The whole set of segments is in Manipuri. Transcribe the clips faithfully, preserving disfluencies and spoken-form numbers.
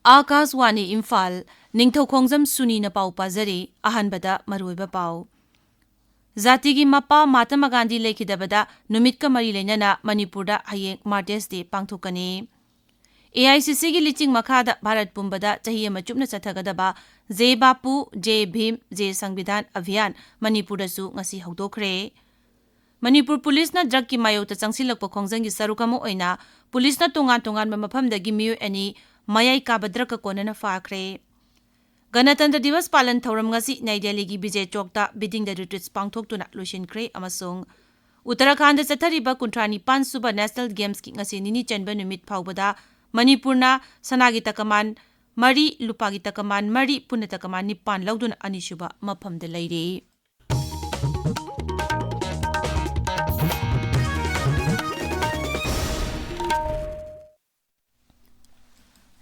ꯑꯥꯀꯥꯁꯋꯥꯅꯤ ꯏꯝꯐꯥꯜ, ꯅꯤꯡꯊꯧꯈꯣꯡꯖꯝ ꯁꯨꯅꯤꯅ ꯄꯥꯎ ꯄꯥꯖꯔꯤ꯫ ꯑꯍꯥꯟꯕꯗ ꯃꯔꯨꯑꯣꯏꯕ ꯄꯥꯎ꯫ ꯖꯥꯇꯤꯒꯤ ꯃꯄꯥ ꯃꯍꯥꯇꯃꯥ ꯒꯥꯟꯙꯤ ꯂꯩꯈꯤꯗꯕꯗ ꯅꯨꯃꯤꯠꯀ ꯃꯔꯤ ꯂꯩꯅꯅ ꯃꯅꯤꯄꯨꯔꯗ ꯍꯌꯦꯡ Martyrs Day ꯄꯥꯡꯊꯣꯛꯀꯅꯤ꯫ AICCꯒꯤ ꯂꯤꯆꯤꯡ ꯃꯈꯥꯗ ꯚꯥꯔꯠ ꯄꯨꯝꯕꯗ ꯆꯍꯤ ꯑꯃ ꯆꯨꯞꯅ ꯆꯠꯊꯒꯗꯕ ꯖꯦ ꯕꯥꯄꯨ, ꯖꯦ ꯚꯤꯝ, ꯖꯦ ꯁꯪꯕꯤꯙꯥꯟ ꯑꯚꯤꯌꯥꯟ ꯃꯅꯤꯄꯨꯔꯗꯁꯨ ꯉꯁꯤ ꯍꯧꯗꯣꯛꯈ꯭ꯔꯦ꯫ ꯃꯅꯤꯄꯨꯔ ꯄꯨꯂꯤꯁꯅ drugꯀꯤ ꯃꯥꯌꯣꯛꯇ ꯆꯪꯁꯤꯜꯂꯛꯄ ꯈꯣꯡꯖꯪꯒꯤ ꯁꯔꯨꯛ ꯑꯃ ꯑꯣꯏꯅ ꯄꯨꯂꯤꯁꯅ ꯇꯣꯉꯥꯟ ꯇꯣꯉꯥꯟꯕ ꯃꯐꯝꯗꯒꯤ ꯃꯤꯑꯣꯏ ꯑꯅꯤ ꯃꯌꯥꯏ ꯀꯥꯕ drugꯀ ꯀꯣꯟꯅꯅ ꯐꯥꯈ꯭ꯔꯦ꯫ ꯒꯅꯇꯟꯇ꯭ꯔ ꯗꯤꯕꯁ ꯄꯥꯂꯟ ꯊꯧꯔꯝ ꯉꯁꯤ ꯅ꯭ꯌꯨ ꯗꯦꯜꯂꯤꯒꯤ ꯕꯤꯖꯦ ꯆꯧꯛꯇ ꯕꯤꯗꯤꯡꯗ ꯔꯤꯇ꯭ꯔꯤꯠꯁ ꯄꯥꯡꯊꯣꯛꯇꯨꯅ ꯂꯣꯏꯁꯤꯟꯈ꯭ꯔꯦ ꯑꯃꯁꯨꯡ ꯎꯠꯇꯔꯥꯈꯟꯗ ꯆꯠꯊꯔꯤꯕ ꯀꯨꯟꯊ꯭ꯔꯥ ꯅꯤꯄꯥꯟ ꯁꯨꯕ National Gamesꯀꯤ ꯉꯁꯤ ꯅꯤꯅꯤ ꯆꯟꯕ ꯅꯨꯃꯤꯠ ꯐꯥꯎꯕꯗ ꯃꯅꯤꯄꯨꯔꯅ ꯁꯅꯥꯒꯤ ꯇꯀꯃꯥꯟ ꯃꯔꯤ, ꯂꯨꯄꯥꯒꯤ ꯇꯀꯃꯥꯟ ꯃꯔꯤ, ꯄꯨꯟꯅ ꯇꯀꯃꯥꯟ ꯅꯤꯄꯥꯟ ꯂꯧꯗꯨꯅ ꯑꯅꯤꯁꯨꯕ ꯃꯐꯝꯗ ꯂꯩꯔꯤ꯫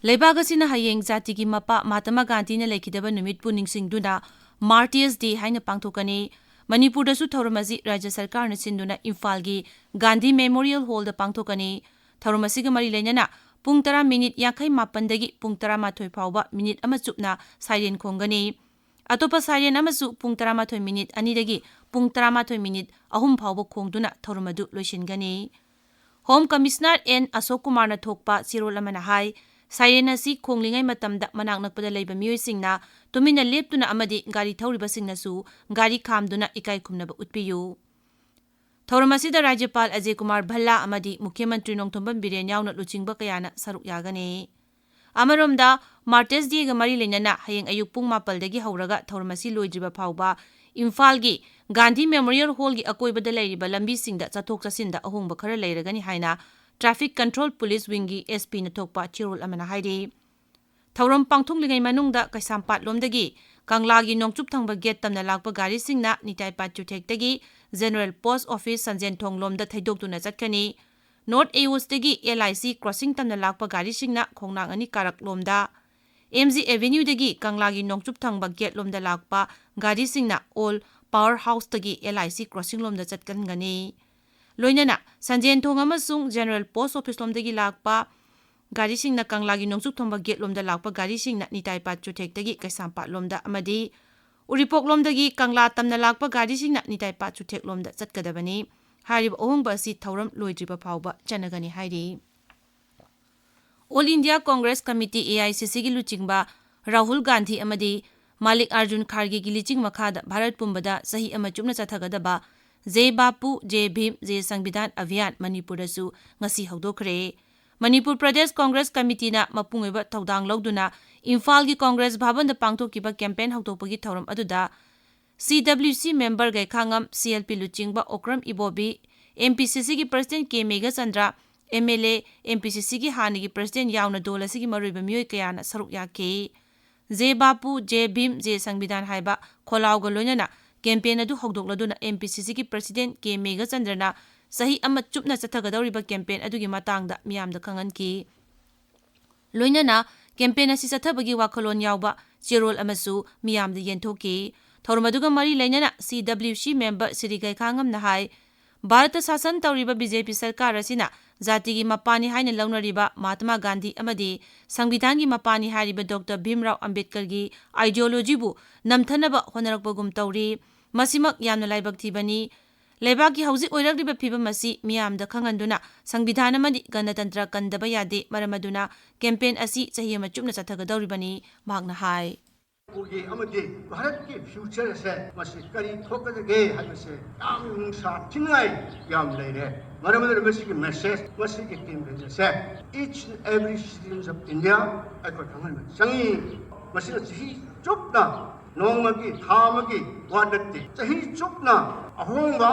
ꯂꯩꯕꯥꯛ ꯑꯁꯤꯅ ꯍꯌꯦꯡ ꯖꯥꯇꯤꯒꯤ ꯃꯄꯥ ꯃꯍꯥꯇꯃꯥ ꯒꯥꯟꯙꯤꯅ ꯂꯩꯈꯤꯗꯕ ꯅꯨꯃꯤꯠꯄꯨ ꯅꯤꯡꯁꯤꯡꯗꯨꯅ Martyrs Day ꯍꯥꯏꯅ ꯄꯥꯡꯊꯣꯛꯀꯅꯤ꯫ ꯃꯅꯤꯄꯨꯔꯗꯁꯨ ꯊꯧꯔꯝ ꯑꯁꯤ ꯔꯥꯖ꯭ꯌ ꯁꯔꯀꯥꯔꯅ ꯁꯤꯟꯗꯨꯅ ꯏꯝꯐꯥꯜꯒꯤ ꯒꯥꯟꯙꯤ Memorial Hallꯗ ꯄꯥꯡꯊꯣꯛꯀꯅꯤ꯫ ꯊꯧꯔꯝ ꯑꯁꯤꯒ ꯃꯔꯤ ꯂꯩꯅꯅ ꯄꯨꯡ ꯇꯔꯥ ꯃꯤꯅꯤꯠ ꯌꯥꯡꯈꯩ ꯃꯥꯄꯟꯗꯒꯤ ꯄꯨꯡ ꯇꯔꯥꯃꯥꯊꯣꯏ ꯐꯥꯎꯕ ꯃꯤꯅꯤꯠ ꯑꯃ ꯆꯨꯞꯅ siren ꯈꯣꯡꯒꯅꯤ꯫ ꯑꯇꯣꯞꯄ siren ꯑꯃꯁꯨ ꯄꯨꯡ ꯇꯔꯥꯃꯥꯊꯣꯏ ꯃꯤꯅꯤꯠ ꯑꯅꯤꯗꯒꯤ ꯄꯨꯡ ꯇꯔꯥꯃꯥꯊꯣꯏ ꯃꯤꯅꯤꯠ ꯑꯍꯨꯝ ꯐꯥꯎꯕ ꯈꯣꯡꯗꯨꯅ ꯊꯧꯔꯝ ꯑꯗꯨ ꯂꯣꯏꯁꯤꯟꯒꯅꯤ꯫ Home Commissioner N ꯑꯁꯣꯛ ꯀꯨꯃꯥꯔꯅ ꯊꯣꯛꯄ ꯆꯦꯔꯣꯜ ꯑꯃꯅ ꯍꯥꯏ, siren ꯑꯁꯤ ꯈꯣꯡꯂꯤꯉꯩ ꯃꯇꯝꯗ ꯃꯅꯥꯛ ꯅꯛꯄꯗ ꯂꯩꯕ ꯃꯤꯑꯣꯏꯁꯤꯡꯅ ꯇꯨꯃꯤꯟꯅ ꯂꯦꯞꯇꯨꯅ ꯑꯃꯗꯤ ꯒꯥꯔꯤ ꯊꯧꯔꯤꯕꯁꯤꯡꯅꯁꯨ ꯒꯥꯔꯤ ꯈꯥꯝꯗꯨꯅ ꯏꯀꯥꯏ ꯈꯨꯝꯅꯕ ꯎꯠꯄꯤꯌꯨ꯫ ꯊꯧꯔꯝ ꯑꯁꯤꯗ ꯔꯥꯖ꯭ꯌꯄꯥꯜ ꯑꯖꯌ ꯀꯨꯃꯥꯔ ꯚꯜꯂꯥ ꯑꯃꯗꯤ ꯃꯨꯈ꯭ꯌ ꯃꯟꯇ꯭ꯔꯤ ꯅꯣꯡꯊꯣꯝꯕꯝ ꯕꯤꯔꯦꯟ ꯌꯥꯎꯅ ꯂꯨꯆꯤꯡꯕ ꯀꯌꯥꯅ ꯁꯔꯨꯛ ꯌꯥꯒꯅꯤ꯫ ꯑꯃꯔꯣꯝꯗ, Martyrs Dayꯒ ꯃꯔꯤ ꯂꯩꯅꯅ ꯍꯌꯦꯡ ꯑꯌꯨꯛ ꯄꯨꯡ ꯃꯥꯄꯜꯗꯒꯤ ꯍꯧꯔꯒ ꯊꯧꯔꯝ ꯑꯁꯤ ꯂꯣꯏꯗ꯭ꯔꯤꯕ ꯐꯥꯎꯕ ꯏꯝꯐꯥꯜꯒꯤ ꯒꯥꯟꯙꯤ Memorial Hallꯒꯤ ꯑꯀꯣꯏꯕꯗ ꯂꯩꯔꯤꯕ ꯂꯝꯕꯤꯁꯤꯡꯗ ꯆꯠꯊꯣꯛ ꯆꯠꯁꯤꯟꯗ ꯑꯍꯣꯡꯕ ꯈꯔ ꯂꯩꯔꯒꯅꯤ ꯍꯥꯏꯅ Traffic Control Police Wingꯒꯤ SPꯅ ꯊꯣꯛꯄ ꯆꯦꯔꯣꯜ ꯑꯃꯅ ꯍꯥꯏꯔꯤ꯫ ꯊꯧꯔꯝ ꯄꯥꯡꯊꯣꯛꯂꯤꯉꯩ ꯃꯅꯨꯡꯗ ꯀꯩꯁꯥꯝꯄꯥꯠ ꯂꯣꯝꯗꯒꯤ ꯀꯪꯂꯥꯒꯤ ꯅꯣꯡꯆꯨꯞ ꯊꯪꯕ gate ꯇꯝꯅ ꯂꯥꯛꯄ ꯒꯥꯔꯤꯁꯤꯡꯅ ꯅꯤꯇꯥꯏꯄꯥꯠ ꯆꯨꯊꯦꯛꯇꯒꯤ General Post Office ꯁꯟꯖꯦꯟꯊꯣꯡ ꯂꯣꯝꯗ ꯊꯩꯗꯣꯛꯇꯨꯅ ꯆꯠꯀꯅꯤ꯫ North ꯑꯦꯌꯣꯁꯇꯒꯤ LIC crossing ꯇꯝꯅ ꯂꯥꯛꯄ ꯒꯥꯔꯤꯁꯤꯡꯅ ꯈꯣꯡꯅꯥꯡ ꯑꯅꯤ ꯀꯥꯔꯛ ꯂꯣꯝꯗ, MG Avenueꯗꯒꯤ ꯀꯪꯂꯥꯒꯤ ꯅꯣꯡꯆꯨꯞ ꯊꯪꯕ gate ꯂꯣꯝꯗ ꯂꯥꯛꯄ ꯒꯥꯔꯤꯁꯤꯡꯅ Old Power Houseꯇꯒꯤ LIC crossing ꯂꯣꯝꯗ ꯆꯠꯀꯟꯒꯅꯤ꯫ ꯂꯣꯏꯅꯅ ꯁꯟꯖꯦꯟꯊꯣꯡ ꯑꯃꯁꯨꯡ General Post Office ꯂꯣꯝꯗꯒꯤ ꯂꯥꯛꯄ ꯒꯥꯔꯤꯁꯤꯡꯅ ꯀꯪꯂꯥꯒꯤ ꯅꯣꯡꯆꯨꯞ ꯊꯪꯕ ꯒꯦꯠꯂꯣꯝꯗ ꯂꯥꯛꯄ ꯒꯥꯔꯤꯁꯤꯡꯅ ꯅꯤꯇꯥꯏꯄꯥꯠ ꯆꯨꯊꯦꯛꯇꯒꯤ ꯀꯩꯁꯥꯝꯄꯥꯠꯂꯣꯝꯗ ꯑꯃꯗꯤ ꯎꯔꯤꯄꯣꯛꯂꯣꯝꯗꯒꯤ ꯀꯪꯂꯥ ꯇꯝꯅ ꯂꯥꯛꯄ ꯒꯥꯔꯤꯁꯤꯡꯅ ꯅꯤꯇꯥꯏꯄꯥꯠ ꯆꯨꯊꯦꯛꯂꯣꯝꯗ ꯆꯠꯀꯗꯕꯅꯤ꯫ ꯍꯥꯏꯔꯤꯕ ꯑꯍꯣꯡꯕ ꯑꯁꯤ ꯊꯧꯔꯝ ꯂꯣꯏꯗ꯭ꯔꯤꯕ ꯐꯥꯎꯕ ꯆꯠꯅꯒꯅꯤ ꯍꯥꯏꯔꯤ꯫ All India Congress Committee, AICCꯒꯤ ꯂꯨꯆꯤꯡꯕ ꯔꯥꯍꯨꯜ ꯒꯥꯟꯙꯤ ꯑꯃꯗꯤ ꯃꯥꯂꯤꯛ ꯑꯥꯔꯖꯨꯟ ꯈꯥꯔꯒꯦꯒꯤ ꯂꯤꯆꯤꯡ ꯃꯈꯥꯗ ꯚꯥꯔꯠ ꯄꯨꯝꯕꯗ ꯆꯍꯤ ꯑꯃ ꯆꯨꯞꯅ ꯆꯠꯊꯒꯗꯕ ꯖꯦ ꯕꯥꯄꯨ, ꯖꯦ ꯚꯤꯝ, ꯖꯦ ꯁꯪꯕꯤꯙꯥꯟ ꯑꯚꯤꯌꯥꯟ ꯃꯅꯤꯄꯨꯔꯗꯁꯨ ꯉꯁꯤ ꯍꯧꯗꯣꯛꯈ꯭ꯔꯦ꯫ ꯃꯅꯤꯄꯨꯔ ꯄ꯭ꯔꯗꯦꯁ ꯀꯣꯡꯒ꯭ꯔꯦꯁ ꯀꯃꯤꯇꯤꯅ ꯃꯄꯨꯡ ꯑꯣꯏꯕ ꯊꯧꯗꯥꯡ ꯂꯧꯗꯨꯅ ꯏꯝꯐꯥꯜꯒꯤ ꯀꯣꯡꯒ꯭ꯔꯦꯁ ꯚꯕꯟꯗ ꯄꯥꯡꯊꯣꯛꯈꯤꯕ ꯀꯦꯝꯄꯦꯟ ꯍꯧꯗꯣꯛꯄꯒꯤ ꯊꯧꯔꯝ ꯑꯗꯨꯗ CWC ꯃꯦꯝꯕꯔ ꯒꯩꯈꯥꯉꯝ, CLP ꯂꯨꯆꯤꯡꯕ ꯑꯣꯀ꯭ꯔꯝ ꯏꯕꯣꯕꯤ, MPCCꯒꯤ ꯄ꯭ꯔꯁꯤꯗꯦꯟ ꯀꯦ ꯃꯦꯘꯆꯟꯗ꯭ꯔ, MLA, MPCCꯒꯤ ꯍꯥꯟꯅꯒꯤ ꯄ꯭ꯔꯁꯤꯗꯦꯟ ꯌꯥꯎꯅ ꯗꯣꯜ ꯑꯁꯤꯒꯤ ꯃꯔꯨꯑꯣꯏꯕ ꯃꯤꯑꯣꯏ ꯀꯌꯥꯅ ꯁꯔꯨꯛ ꯌꯥꯈꯤ꯫ ꯖꯦ ꯕꯥꯄꯨ, ꯖꯦ ꯚꯤꯝ, ꯖꯦ ꯁꯪꯕꯤꯙꯥꯟ ꯍꯥꯏꯕ ꯈꯣꯜꯂꯥꯎꯒ ꯂꯣꯏꯅꯅ ꯀꯦꯝꯄꯦꯟ ꯑꯗꯨ ꯍꯧꯗꯣꯛꯂꯗꯨꯅ MPCCꯒꯤ ꯄ꯭ꯔꯁꯤꯗꯦꯟ ꯀꯦ ꯃꯦꯘꯆꯟꯗ꯭ꯔꯅ ꯆꯍꯤ ꯑꯃ ꯆꯨꯞꯅ ꯆꯠꯊꯒꯗꯧꯔꯤꯕ ꯀꯦꯝꯄꯦꯟ ꯑꯗꯨꯒꯤ ꯃꯇꯥꯡꯗ ꯃꯤꯌꯥꯝꯗ ꯈꯪꯍꯟꯈꯤ꯫ ꯂꯣꯏꯅꯅ ꯀꯦꯝꯄꯦꯟ ꯑꯁꯤ ꯆꯠꯊꯕꯒꯤ ꯋꯥꯈꯜꯂꯣꯟ ꯌꯥꯎꯕ ꯆꯦꯔꯣꯜ ꯑꯃꯁꯨ ꯃꯤꯌꯥꯝꯗ ꯌꯦꯟꯊꯣꯛꯈꯤ꯫ ꯊꯧꯔꯝ ꯑꯗꯨꯒ ꯃꯔꯤ ꯂꯩꯅꯅ CWC ꯃꯦꯝꯕꯔ ꯁꯤꯔꯤ ꯒꯩꯈꯥꯉꯝꯅ ꯍꯥꯏ, ꯚꯥꯔꯠꯇ ꯁꯥꯁꯟ ꯇꯧꯔꯤꯕ BJP ꯁꯔꯀꯥꯔ ꯑꯁꯤꯅ ꯖꯥꯇꯤꯒꯤ ꯃꯄꯥꯅꯤ ꯍꯥꯏꯅ ꯂꯧꯅꯔꯤꯕ ꯃꯍꯥꯇꯃꯥ ꯒꯥꯟꯙꯤ ꯑꯃꯗꯤ ꯁꯪꯕꯤꯙꯥꯟꯒꯤ ꯃꯄꯥꯅꯤ ꯍꯥꯏꯔꯤꯕ ꯗꯣꯛꯇꯔ ꯚꯤꯝꯔꯥꯎ ꯑꯝꯕꯦꯗꯀꯔꯒꯤ ideologyꯕꯨ ꯅꯝꯊꯅꯕ ꯍꯣꯠꯅꯔꯛꯄꯒꯨꯝ ꯇꯧꯔꯤ꯫ ꯃꯁꯤꯃꯛ ꯌꯥꯝꯅ ꯂꯥꯏꯕꯛ ꯊꯤꯕꯅꯤ꯫ ꯂꯩꯕꯥꯛꯀꯤ ꯍꯧꯖꯤꯛ ꯑꯣꯏꯔꯛꯂꯤꯕ ꯐꯤꯕꯝ ꯑꯁꯤ ꯃꯤꯌꯥꯝꯗ ꯈꯪꯍꯟꯗꯨꯅ ꯁꯪꯕꯤꯙꯥꯟ ꯑꯃꯗꯤ ꯒꯅꯇꯟꯇ꯭ꯔ ꯀꯟꯗꯕ ꯌꯥꯗꯦ꯫ ꯃꯔꯝ ꯑꯗꯨꯅ ꯀꯦꯝꯄꯦꯟ ꯑꯁꯤ ꯆꯍꯤ ꯑꯃ ꯆꯨꯞꯅ ꯆꯠꯊꯒꯗꯧꯔꯤꯕꯅꯤ, ꯃꯍꯥꯛꯅ ꯍꯥꯏ꯫ ꯃꯅꯤꯄꯨꯔꯒꯤ ꯑꯃꯗꯤ ꯚꯥꯔꯠꯀꯤ future ꯑꯁꯦ ꯃꯁꯤ ꯀꯔꯤ ꯊꯣꯛꯀꯗꯒꯦ ꯍꯥꯏꯕꯁꯦ ꯌꯥꯝꯅ ꯅꯨꯡꯁꯥ ꯊꯤꯅꯤꯡꯉꯥꯏ ꯌꯥꯝ ꯂꯩꯔꯦ꯫ ꯃꯔꯝ ꯑꯗꯨꯅ ꯃꯁꯤꯒꯤ message, ꯃꯁꯤꯒꯤ campaign ꯑꯁꯦ each and every citizens of India ꯑꯩꯈꯣꯏ ꯈꯪꯍꯟꯕ ꯆꯪꯉꯤ꯫ ꯃꯁꯤꯅ ꯆꯍꯤ ꯆꯨꯞꯅ, ꯅꯣꯡꯃꯒꯤ, ꯊꯥ ꯑꯃꯒꯤ ꯋꯥ ꯅꯠꯇꯦ, ꯆꯍꯤ ꯆꯨꯞꯅ ꯑꯍꯣꯡꯕ,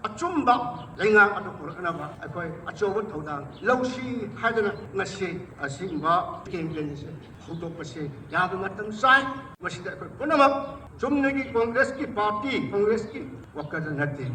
ꯑꯆꯨꯝꯕ ꯂꯩꯉꯥꯛ ꯑꯗꯨ ꯄꯨꯔꯛꯅꯕ ꯑꯩꯈꯣꯏ ꯑꯆꯧꯕ ꯊꯧꯗꯥꯡ ꯂꯧꯁꯤ ꯍꯥꯏꯗꯅ ꯉꯁꯤ ꯑꯁꯤꯒꯨꯝꯕ campaign ꯑꯁꯤ ꯍꯧꯗꯣꯛꯄꯁꯤ ꯌꯥꯝꯅ ꯃꯇꯝ ꯆꯥꯏ꯫ ꯃꯁꯤꯗ ꯑꯩꯈꯣꯏ ꯄꯨꯝꯅꯃꯛ ꯆꯨꯝꯅꯒꯤ ꯀꯣꯡꯒ꯭ꯔꯦꯁꯀꯤ party, ꯀꯣꯡꯒ꯭ꯔꯦꯁꯀꯤ worker ꯅꯠꯇꯦ꯫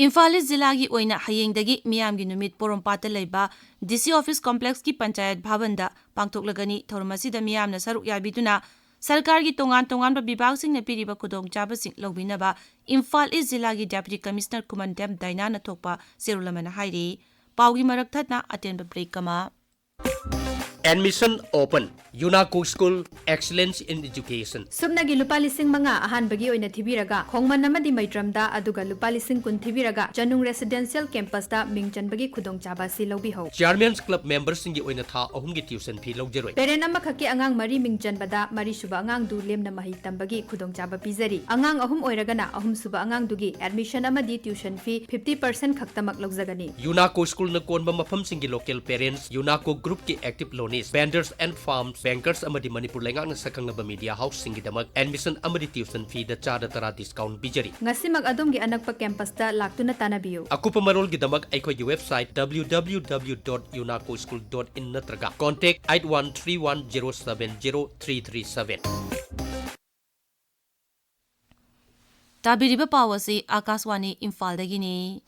ꯏꯝꯐꯥꯜ ꯏꯁ ꯖꯤꯂꯥꯒꯤ ꯑꯣꯏꯅ ꯍꯌꯦꯡꯗꯒꯤ ꯃꯤꯌꯥꯝꯒꯤ ꯅꯨꯃꯤꯠ ꯄꯣꯔꯣꯝꯄꯥꯠꯇ ꯂꯩꯕ DC office complexꯀꯤ ꯄꯟꯆꯥꯌꯠ ꯚꯕꯟꯗ ꯄꯥꯡꯊꯣꯛꯂꯒꯅꯤ꯫ ꯊꯧꯔꯝ ꯑꯁꯤꯗ ꯃꯤꯌꯥꯝꯅ ꯁꯔꯨꯛ ꯌꯥꯕꯤꯗꯨꯅ ꯁꯔꯀꯥꯔꯒꯤ ꯇꯣꯉꯥꯟ ꯇꯣꯉꯥꯟꯕ ꯕꯤꯚꯥꯒꯁꯤꯡꯅ ꯄꯤꯔꯤꯕ ꯈꯨꯗꯣꯡꯆꯥꯕꯁꯤꯡ ꯂꯧꯕꯤꯅꯕ ꯏꯝꯐꯥꯜ ꯏꯁ ꯖꯤꯂꯥꯒꯤ Deputy Commissioner ꯈꯨꯃꯟꯊꯦꯝ ꯗꯥꯏꯅꯥꯅ ꯊꯣꯛꯄ ꯆꯦꯔꯣꯜ ꯑꯃꯅ ꯍꯥꯏꯔꯤ꯫ ꯄꯥꯎꯒꯤ ꯃꯔꯛ ꯊꯠꯅ ꯑꯇꯦꯟꯕ break ꯑꯃ꯫ Admission open. UNACO School, Excellence in Education. ꯁꯨꯞꯅꯒꯤ ꯂꯨꯄꯥ ꯂꯤꯁꯤꯡ ꯃꯉꯥ ꯑꯍꯥꯟꯕꯒꯤ ꯑꯣꯏꯅ ꯊꯤꯕꯤꯔꯒ, ꯈꯣꯡꯃꯟ ꯑꯃꯗꯤ ꯃꯩꯇ꯭ꯔꯝꯗ, ꯑꯗꯨꯒ ꯂꯨꯄꯥ ꯂꯤꯁꯤꯡ ꯀꯨꯟ ꯊꯤꯕꯤꯔꯒ, ꯆꯅꯨꯡ Residential Campus ꯇ ꯃꯤꯡ ꯆꯟꯕꯒꯤ ꯈꯨꯗꯣꯡꯆꯥꯕ ꯑꯁꯤ ꯂꯧꯕꯤꯍꯧ꯫ Chairman's Club member ꯁꯤꯡꯒꯤ ꯑꯣꯏꯅ ꯊꯥ ꯑꯍꯨꯝꯒꯤ tuition fee ꯂꯧꯖꯔꯣꯏ꯫ Parent ꯑꯃꯈꯛꯀꯤ ꯑꯉꯥꯡ ꯃꯔꯤ ꯃꯤꯡ ꯆꯟꯕꯗ, ꯃꯔꯤꯁꯨꯕ ꯑꯉꯥꯡꯗꯨ ꯂꯦꯝꯅ ꯃꯍꯩ ꯇꯝꯕꯒꯤ ꯈꯨꯗꯣꯡꯆꯥꯕ ꯄꯤꯖꯔꯤ꯫ ꯑꯉꯥꯡ ꯑꯍꯨꯝ ꯑꯣꯏꯔꯒꯅ, ꯑꯍꯨꯝꯁꯨꯕ ꯑꯉꯥꯡꯗꯨꯒꯤ admission ꯑꯃꯗꯤ tuition fee fifty percent ꯈꯛꯇꯃꯛ ꯂꯧꯖꯒꯅꯤ꯫ UNACO School ꯅ ꯀꯣꯟꯕ ꯃꯐꯝꯁꯤꯡꯒꯤ local parents, UNACO Group ꯀꯤ active loanees, vendors and firms, bankers ꯑꯃꯗꯤ ꯃꯅꯤꯄꯨꯔ ꯂꯩꯉꯥꯛꯅ ꯁꯛꯈꯪꯂꯕ media house ꯁꯤꯡꯒꯤꯗꯃꯛ admission ꯑꯃꯗꯤ tuition fee ꯗ ꯆꯥꯗ ꯇꯔꯥ discount ꯄꯤꯖꯔꯤ꯫ ꯉꯁꯤꯃꯛ ꯑꯗꯣꯝꯒꯤ ꯑꯅꯛꯄ campus ꯇ ꯂꯥꯛꯇꯨꯅ ꯇꯥꯟꯅꯕꯤꯌꯨ꯫ ꯑꯀꯨꯞꯄ ꯃꯔꯣꯜꯒꯤꯗꯃꯛ ꯑꯩꯈꯣꯏꯒꯤ website W W W dot unaco school dot in ꯅꯠꯇ꯭ꯔꯒ contact eight one three one zero seven zero three three seven꯫ ꯇꯥꯕꯤꯔꯤꯕ ꯄꯥꯎ ꯑꯁꯤ ꯑꯥꯀꯥꯁꯋꯥꯅꯤ ꯏꯝꯐꯥꯜꯗꯒꯤꯅꯤ꯫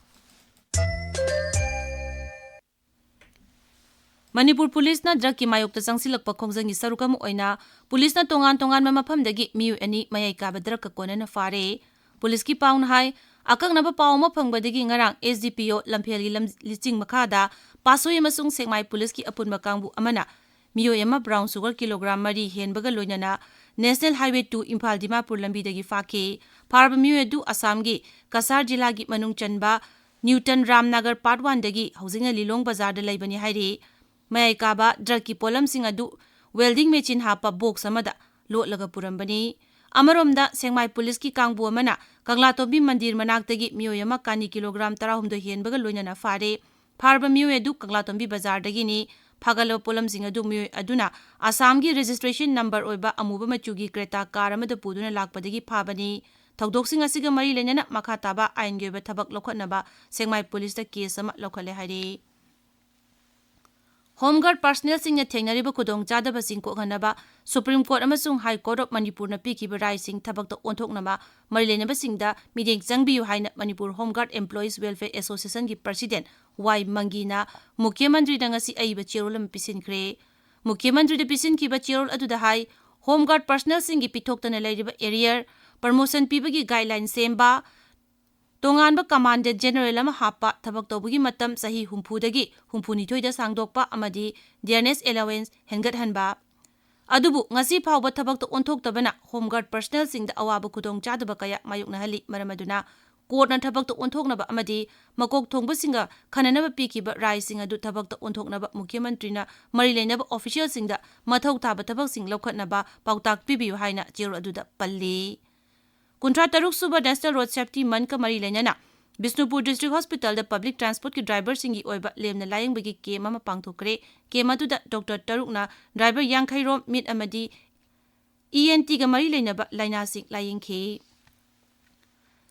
ꯃꯅꯤꯄꯨꯔ ꯄꯨꯂꯤꯁꯅ drug ꯀꯤ ꯃꯥꯌꯣꯛꯇ ꯆꯪꯁꯤꯜꯂꯛꯄ ꯈꯣꯡꯖꯪꯒꯤ ꯁꯔꯨꯛ ꯑꯃ ꯑꯣꯏꯅ ꯄꯨꯂꯤꯁꯅ ꯇꯣꯉꯥꯟ ꯇꯣꯉꯥꯟꯕ ꯃꯐꯝꯗꯒꯤ ꯃꯤꯑꯣꯏ ꯑꯅꯤ ꯃꯌꯥꯏ ꯀꯥꯕ drug ꯀ ꯀꯣꯟꯅꯅ ꯐꯥꯔꯦ꯫ ꯄꯨꯂꯤꯁꯀꯤ ꯄꯥꯎꯅ ꯍꯥꯏ, ꯑꯀꯛꯅꯕ ꯄꯥꯎ ꯑꯃ ꯐꯪꯕꯗꯒꯤ ꯉꯔꯥꯡ S D P O ꯂꯝꯐꯦꯜꯒꯤ ꯂꯝ-, ꯂꯤꯆꯤꯡ ꯃꯈꯥꯗ ꯄꯥꯠꯁꯣꯏ ꯑꯃꯁꯨꯡ ꯁꯦꯛꯃꯥꯏ ꯄꯨꯂꯤꯁꯀꯤ ꯑꯄꯨꯟꯕ ꯀꯥꯡꯕꯨ ꯑꯃꯅ ꯃꯤꯑꯣꯏ ꯑꯃ brown sugar kilogram ꯃꯔꯤ ꯍꯦꯟꯕꯒ ꯂꯣꯏꯅꯅ National Highway two Imphal Dimapur ꯂꯝꯕꯤꯗꯒꯤ ꯐꯥꯈꯤ꯫ ꯐꯥꯔꯕ ꯃꯤꯑꯣꯏ ꯑꯗꯨ ꯑꯁꯥꯝꯒꯤ ꯀꯁꯥꯔ ꯖꯤꯂꯥꯒꯤ ꯃꯅꯨꯡ ꯆꯟꯕ ꯅ꯭ꯌꯨꯇꯟ ꯔꯥꯝꯅꯒꯔ Part One ꯗꯒꯤ ꯍꯧꯖꯤꯛꯅ ꯂꯤꯂꯣꯡ ꯕꯖꯥꯔꯗ ꯂꯩꯕꯅꯤ ꯍꯥꯏꯔꯤ꯫ ꯃꯌꯥꯏ ꯀꯥꯕ drug ꯀꯤ ꯄꯣꯠꯂꯝꯁꯤꯡ ꯑꯗꯨ welding machine ꯍꯥꯞꯄ box ꯑꯃꯗ ꯂꯣꯠꯂꯒ ꯄꯨꯔꯝꯕꯅꯤ꯫ ꯑꯃꯔꯣꯝꯗ, ꯁꯦꯛꯃꯥꯏ ꯄꯨꯂꯤꯁꯀꯤ ꯀꯥꯡꯕꯨ ꯑꯃꯅ ꯀꯪꯂꯥꯇꯣꯝꯕꯤ ꯃꯟꯗꯤꯔ ꯃꯅꯥꯛꯇꯒꯤ ꯃꯤꯑꯣꯏ ꯑꯃ ꯀꯥꯅꯤ kilogram ꯇꯔꯥꯍꯨꯝꯗꯣꯏ ꯍꯦꯟꯕꯒ ꯂꯣꯏꯅꯅ ꯐꯥꯔꯦ꯫ ꯐꯥꯔꯕ ꯃꯤꯑꯣꯏ ꯑꯗꯨ ꯀꯪꯂꯥꯇꯣꯝꯕꯤ ꯕꯖꯥꯔꯗꯒꯤꯅꯤ꯫ ꯐꯥꯒꯠꯂꯕ ꯄꯣꯠꯂꯝꯁꯤꯡ ꯑꯗꯨ ꯃꯤꯑꯣꯏ ꯑꯗꯨꯅ ꯑꯁꯥꯝꯒꯤ registration number ꯑꯣꯏꯕ ꯑꯃꯨꯕ ꯃꯆꯨꯒꯤ Creta car ꯑꯃꯗ ꯄꯨꯗꯨꯅ ꯂꯥꯛꯄꯗꯒꯤ ꯐꯥꯕꯅꯤ꯫ ꯊꯧꯗꯣꯛꯁꯤꯡ ꯑꯁꯤꯒ ꯃꯔꯤ ꯂꯩꯅꯅ ꯃꯈꯥ ꯇꯥꯕ ꯑꯥꯏꯟꯒꯤ ꯑꯣꯏꯕ ꯊꯕꯛ ꯂꯧꯈꯠꯅꯕ ꯁꯦꯛꯃꯥꯏ ꯄꯨꯂꯤꯁꯇ case ꯑꯃ ꯂꯧꯈꯠꯂꯦ ꯍꯥꯏꯔꯤ꯫ Home guard personnel ꯁꯤꯡꯅ ꯊꯦꯡꯅꯔꯤꯕ ꯈꯨꯗꯣꯡꯆꯥꯗꯕꯁꯤꯡ ꯀꯣꯛꯍꯟꯅꯕ Supreme Court ꯑꯃꯁꯨꯡ High Court of ꯃꯅꯤꯄꯨꯔꯅ ꯄꯤꯈꯤꯕ ꯔꯥꯏꯁꯤꯡ ꯊꯕꯛꯇ ꯑꯣꯟꯊꯣꯛꯅꯕ ꯃꯔꯤ ꯂꯩꯅꯕꯁꯤꯡꯗ ꯃꯤꯠꯌꯦꯡ ꯆꯪꯕꯤꯌꯨ ꯍꯥꯏꯅ Manipur Home Guard Employees Welfare Association ꯒꯤ President ꯋꯥꯏ ꯃꯪꯒꯤꯅ ꯃꯨꯈ꯭ꯌ ꯃꯟꯇ꯭ꯔꯤꯗ ꯉꯁꯤ ꯑꯏꯕ ꯆꯦꯔꯣꯜ ꯑꯃ ꯄꯤꯁꯤꯟꯈ꯭ꯔꯦ꯫ ꯃꯨꯈ꯭ꯌ ꯃꯟꯇ꯭ꯔꯤꯗ ꯄꯤꯁꯤꯟꯈꯤꯕ ꯆꯦꯔꯣꯜ ꯑꯗꯨꯗ ꯍꯥꯏ, Home Guard personnelꯁꯤꯡꯒꯤ ꯄꯤꯊꯣꯛꯇꯅ ꯂꯩꯔꯤꯕ arrear, promotion ꯄꯤꯕꯒꯤ guideline ꯁꯦꯝꯕ, ꯇꯣꯉꯥꯟꯕ Commandant General ꯑꯃ ꯍꯥꯞꯄ, ꯊꯕꯛ ꯇꯧꯕꯒꯤ ꯃꯇꯝ ꯆꯍꯤ ꯍꯨꯝꯐꯨꯗꯒꯤ ꯍꯨꯝꯐꯨꯅꯤꯊꯣꯏꯗ ꯁꯥꯡꯗꯣꯛꯄ ꯑꯃꯗꯤ dearness allowance ꯍꯦꯟꯒꯠꯍꯟꯕ꯫ ꯑꯗꯨꯕꯨ ꯉꯁꯤ ꯐꯥꯎꯕ ꯊꯕꯛꯇ ꯑꯣꯟꯊꯣꯛꯇꯕꯅ Home Guard personnelꯁꯤꯡꯗ ꯑꯋꯥꯕ ꯈꯨꯗꯣꯡꯆꯥꯗꯕ ꯀꯌꯥ ꯃꯥꯌꯣꯛꯅꯍꯜꯂꯤ꯫ ꯃꯔꯝ ꯑꯗꯨꯅ courtꯅ ꯊꯕꯛꯇ ꯑꯣꯟꯊꯣꯛꯅꯕ ꯑꯃꯗꯤ ꯃꯀꯣꯛ ꯊꯣꯡꯕꯁꯤꯡꯒ ꯈꯟꯅꯅꯕ ꯄꯤꯈꯤꯕ ꯔꯥꯏꯁꯤꯡ ꯑꯗꯨ ꯊꯕꯛꯇ ꯑꯣꯟꯊꯣꯛꯅꯕ ꯃꯨꯈ꯭ꯌ ꯃꯟꯇ꯭ꯔꯤꯅ ꯃꯔꯤ ꯂꯩꯅꯕ officialꯁꯤꯡꯗ ꯃꯊꯧ ꯇꯥꯕ ꯊꯕꯛꯁꯤꯡ ꯂꯧꯈꯠꯅꯕ ꯄꯥꯎꯇꯥꯛ ꯄꯤꯕꯤꯌꯨ ꯍꯥꯏꯅ ꯆꯦꯔꯣꯜ ꯑꯗꯨꯗ ꯄꯜꯂꯤ꯫ ꯀꯨꯟꯊ꯭ꯔꯥ ꯇꯔꯨꯛ ꯁꯨꯕ National Road Safety Monthꯀ ꯃꯔꯤ ꯂꯩꯅꯅ ꯕꯤꯁꯅꯨꯄꯨꯔ District Hospitalꯗ public transportꯀꯤ driverꯁꯤꯡꯒꯤ ꯑꯣꯏꯕ ꯂꯦꯝꯅ ꯂꯥꯌꯦꯡꯕꯒꯤ camp ꯑꯃ ꯄꯥꯡꯊꯣꯛꯈ꯭ꯔꯦ꯫ Camp ꯑꯗꯨꯗ doctor ꯇꯔꯨꯛꯅ driver ꯌꯥꯡꯈꯩ ꯔꯣꯝ, ꯃꯤꯠ ꯑꯃꯗꯤ ENTꯒ ꯃꯔꯤ ꯂꯩꯅꯕ ꯂꯥꯏꯅꯥꯁꯤꯡ ꯂꯥꯌꯦꯡꯈꯤ꯫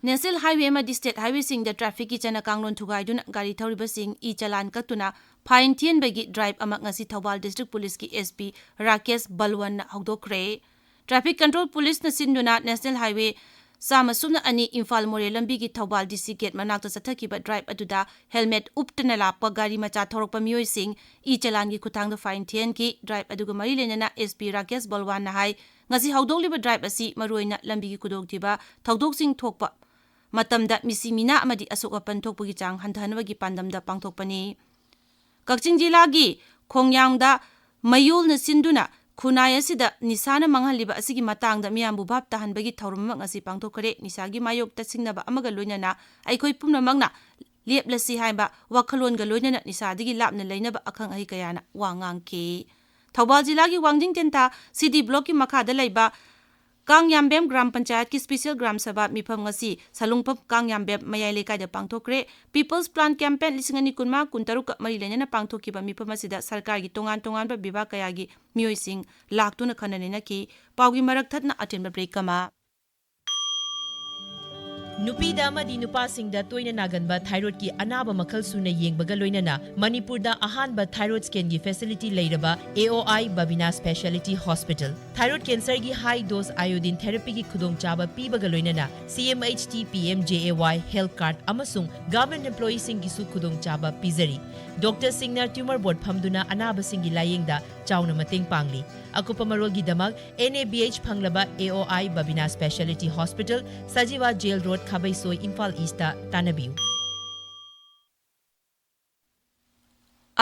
National Highway ꯑꯃꯗꯤ State Highwayꯁꯤꯡꯗ trafficꯀꯤ ꯆꯠꯅ ꯀꯥꯡꯂꯣꯟ ꯊꯨꯒꯥꯏꯗꯨꯅ ꯒꯥꯔꯤ ꯊꯧꯔꯤꯕꯁꯤꯡ e-challan ꯀꯛꯇꯨꯅ fine ꯊꯤꯍꯟꯕꯒꯤ drive ꯑꯃ ꯉꯁꯤ Thoubal District Policeꯀꯤ SP Rakesh ꯕꯜꯋꯟꯅ ꯍꯧꯗꯣꯛꯈ꯭ꯔꯦ꯫ Traffic Control Policeꯅ ꯁꯤꯟꯗꯨꯅ National Highway ꯆꯥꯝꯃ ꯁꯨꯞꯅ ꯑꯅꯤ ꯏꯝꯐꯥꯜ ꯃꯣꯔꯦ ꯂꯝꯕꯤꯒꯤ ꯊꯧꯕꯥꯜ DC gate ꯃꯅꯥꯛꯇ ꯆꯠꯊꯈꯤꯕ drive ꯑꯗꯨꯗ helmet ꯎꯞꯇꯅ ꯂꯥꯛꯄ ꯒꯥꯔꯤ ꯃꯆꯥ ꯊꯧꯔꯛꯄ ꯃꯤꯑꯣꯏꯁꯤꯡ e-challanꯒꯤ ꯈꯨꯠꯊꯥꯡꯗ fine ꯊꯤꯍꯟꯈꯤ꯫ Drive ꯑꯗꯨꯒ ꯃꯔꯤ ꯂꯩꯅꯅ SP ꯔꯥꯀꯦꯁ ꯕꯜꯋꯥꯟꯅ ꯍꯥꯏ, ꯉꯁꯤ ꯍꯧꯗꯣꯛꯂꯤꯕ drive ꯑꯁꯤ ꯃꯔꯨꯑꯣꯏꯅ ꯂꯝꯕꯤꯒꯤ ꯈꯨꯗꯣꯡꯊꯤꯕ ꯊꯧꯗꯣꯛꯁꯤꯡ ꯊꯣꯛꯄ ꯃꯇꯝꯗ ꯃꯤꯁꯤ ꯃꯤꯅꯥ ꯑꯃꯗꯤ ꯑꯁꯣꯛ ꯑꯄꯟ ꯊꯣꯛꯄꯒꯤ ꯆꯥꯡ ꯍꯟꯊꯍꯟꯕꯒꯤ ꯄꯥꯟꯗꯝꯗ ꯄꯥꯡꯊꯣꯛꯄꯅꯤ꯫ ꯀꯛꯆꯤꯡ ꯖꯤꯂꯥꯒꯤ ꯈꯣꯡꯌꯥꯡꯗ ꯃꯌꯣꯜꯅ ꯁꯤꯟꯗꯨꯅ ꯈꯨꯟꯅꯥꯏ ꯑꯁꯤꯗ ꯅꯤꯁꯥꯅ ꯃꯥꯡꯍꯜꯂꯤꯕ ꯑꯁꯤꯒꯤ ꯃꯇꯥꯡꯗ ꯃꯤꯌꯥꯝꯕꯨ ꯚꯥꯞ ꯇꯥꯍꯟꯕꯒꯤ ꯊꯧꯔꯝ ꯑꯃ ꯉꯁꯤ ꯄꯥꯡꯊꯣꯛꯈ꯭ꯔꯦ꯫ ꯅꯤꯁꯥꯒꯤ ꯃꯥꯌꯣꯛꯇ ꯁꯤꯡꯅꯕ ꯑꯃꯒ ꯂꯣꯏꯅꯅ ꯑꯩꯈꯣꯏ ꯄꯨꯝꯅꯃꯛꯅ ꯂꯦꯞꯂꯁꯤ ꯍꯥꯏꯕ ꯋꯥꯈꯜꯂꯣꯟꯒ ꯂꯣꯏꯅꯅ ꯅꯤꯁꯥꯗꯒꯤ ꯂꯥꯞꯅ ꯂꯩꯅꯕ ꯑꯈꯪ ꯑꯍꯩ ꯀꯌꯥꯅ ꯋꯥ ꯉꯥꯡꯈꯤ꯫ ꯊꯧꯕꯥꯜ ꯖꯤꯂꯥꯒꯤ ꯋꯥꯡꯖꯤꯡ ꯇꯦꯟꯊꯥ CD blockꯀꯤ ꯃꯈꯥꯗ ꯂꯩꯕ ꯀꯥꯡꯌꯥꯝꯕꯦꯝ ꯒ꯭ꯔꯥꯝ ꯄꯟꯆꯥꯌꯠꯀꯤ special ꯒ꯭ꯔꯥꯝ ꯁꯚꯥ ꯃꯤꯐꯝ ꯉꯁꯤ ꯁꯂꯨꯡꯐꯝ ꯀꯥꯡꯌꯥꯝꯕꯦꯝ ꯃꯌꯥꯏ ꯂꯩꯀꯥꯏꯗ ꯄꯥꯡꯊꯣꯛꯈ꯭ꯔꯦ꯫ People's Plan Campaign ꯂꯤꯁꯤꯡ ꯑꯅꯤ ꯀꯨꯟꯃꯉꯥ ꯀꯨꯟꯇꯔꯨꯛꯀ ꯃꯔꯤ ꯂꯩꯅꯅ ꯄꯥꯡꯊꯣꯛꯈꯤꯕ ꯃꯤꯐꯝ ꯑꯁꯤꯗ ꯁꯔꯀꯥꯔꯒꯤ ꯇꯣꯉꯥꯟ ꯇꯣꯉꯥꯟꯕ ꯕꯤꯚꯥꯒ ꯀꯌꯥꯒꯤ ꯃꯤꯑꯣꯏꯁꯤꯡ ꯂꯥꯛꯇꯨꯅ ꯈꯟꯅ ꯅꯩꯅꯈꯤ꯫ ꯄꯥꯎꯒꯤ ꯃꯔꯛ ꯊꯠꯅ ꯑꯇꯦꯟꯕ break ꯑꯃ꯫ ꯅꯨꯄꯤꯗ ꯑꯃꯗꯤ ꯅꯨꯄꯥꯁꯤꯡꯗ ꯇꯣꯏꯅ ꯅꯥꯒꯟꯕ ꯊꯥꯏꯔꯣꯏꯗꯀꯤ ꯑꯅꯥꯕ ꯃꯈꯜ ꯁꯨꯅ ꯌꯦꯡꯕꯒ ꯂꯣꯏꯅꯅ ꯃꯅꯤꯄꯨꯔꯗ ꯑꯍꯥꯟꯕ ꯊꯥꯏꯔꯣꯏꯗ ꯁ꯭ꯀꯦꯟꯒꯤ ꯐꯦꯁꯤꯂꯤꯇꯤ ꯂꯩꯔꯕ ꯑꯦ ꯑꯣ ꯑꯥꯏ ꯕꯕꯤꯅꯥ ꯁ꯭ꯄꯦꯁꯤꯌꯦꯂꯤꯇꯤ ꯍꯣꯁꯄꯤꯇꯥꯜ꯫ ꯊꯥꯏꯔꯣꯏꯗ ꯀꯦꯟꯁꯔꯒꯤ ꯍꯥꯏ ꯗꯣꯁ ꯑꯥꯏꯑꯣꯗꯤꯟ ꯊꯦꯔꯥꯄꯤꯒꯤ ꯈꯨꯗꯣꯡꯆꯥꯕ ꯄꯤꯕꯒ ꯂꯣꯏꯅꯅ C M H T, P M J A Y health card ꯑꯃꯁꯨꯡ ꯒꯚꯔꯟꯃꯦꯟꯠ ꯑꯦꯝꯄ꯭ꯂꯣꯌꯤꯁꯤꯡꯒꯤꯁꯨ ꯈꯨꯗꯣꯡꯆꯥꯕ ꯄꯤꯖꯔꯤ꯫ ꯗꯣꯛꯇꯔꯁꯤꯡꯅ ꯇ꯭ꯌꯨꯃꯔ ꯕꯣꯔꯗ ꯐꯝꯗꯨꯅ ꯑꯅꯥꯕꯁꯤꯡꯒꯤ ꯂꯥꯌꯦꯡꯗ ꯆꯥꯎꯅ ꯃꯇꯦꯡ ꯄꯥꯡꯂꯤ꯫ ꯑꯀꯨꯞꯄ ꯃꯔꯣꯜꯒꯤꯗꯃꯛ ꯑꯦꯟ ꯑꯦ ꯕꯤ ꯑꯩꯆ ꯐꯪꯂꯕ ꯑꯦ ꯑꯣ ꯑꯥꯏ ꯕꯕꯤꯅꯥ speciality hospital, Sajiwa jail road, Khabeisoi, Imphal east ꯇꯥꯟꯅꯕꯤꯌꯨ꯫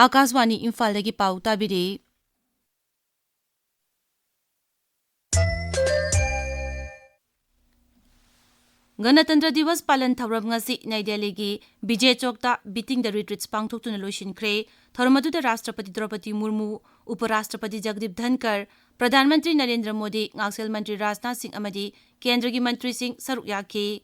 ꯑꯥꯀꯥꯁꯕꯥꯅꯤ ꯏꯝꯐꯥꯜꯗꯒꯤ ꯄꯥꯎ ꯇꯥꯕꯤꯔꯤ꯫ ꯒꯅꯇꯟꯇ꯭ꯔ ꯗꯤꯋꯁ ꯄꯥꯂꯟ ꯊꯧꯔꯝ ꯉꯁꯤ ꯅ꯭ꯌꯨ ꯗꯦꯜꯂꯤꯒꯤ ꯕꯤꯖꯦ ꯆꯧꯛꯇ ꯕꯤꯇꯤꯡ ꯗ ꯔꯤꯇ꯭ꯔꯤꯠꯁ ꯄꯥꯡꯊꯣꯛꯇꯨꯅ ꯂꯣꯏꯁꯤꯟꯈ꯭ꯔꯦ꯫ ꯊꯧꯔꯝ ꯑꯗꯨꯗ ꯔꯥꯁꯇ꯭ꯔꯄꯇꯤ ꯗ꯭ꯔꯧꯄꯗꯤ ꯃꯨꯔꯃꯨ, ꯎꯄ ꯔꯥꯁꯇ꯭ꯔꯄꯇꯤ ꯖꯒꯗꯤꯞ ꯙꯟꯀꯔ, ꯄ꯭ꯔꯙꯥꯟ ꯃꯟꯇ꯭ꯔꯤ ꯅꯔꯦꯟꯗ꯭ꯔ ꯃꯣꯗꯤ, ꯉꯥꯛꯁꯦꯜ ꯃꯟꯇ꯭ꯔꯤ ꯔꯥꯖꯅꯥꯊ ꯁꯤꯡ ꯑꯃꯗꯤ ꯀꯦꯟꯗ꯭ꯔꯒꯤ ꯃꯟꯇ꯭ꯔꯤꯁꯤꯡ ꯁꯔꯨꯛ ꯌꯥꯈꯤ꯫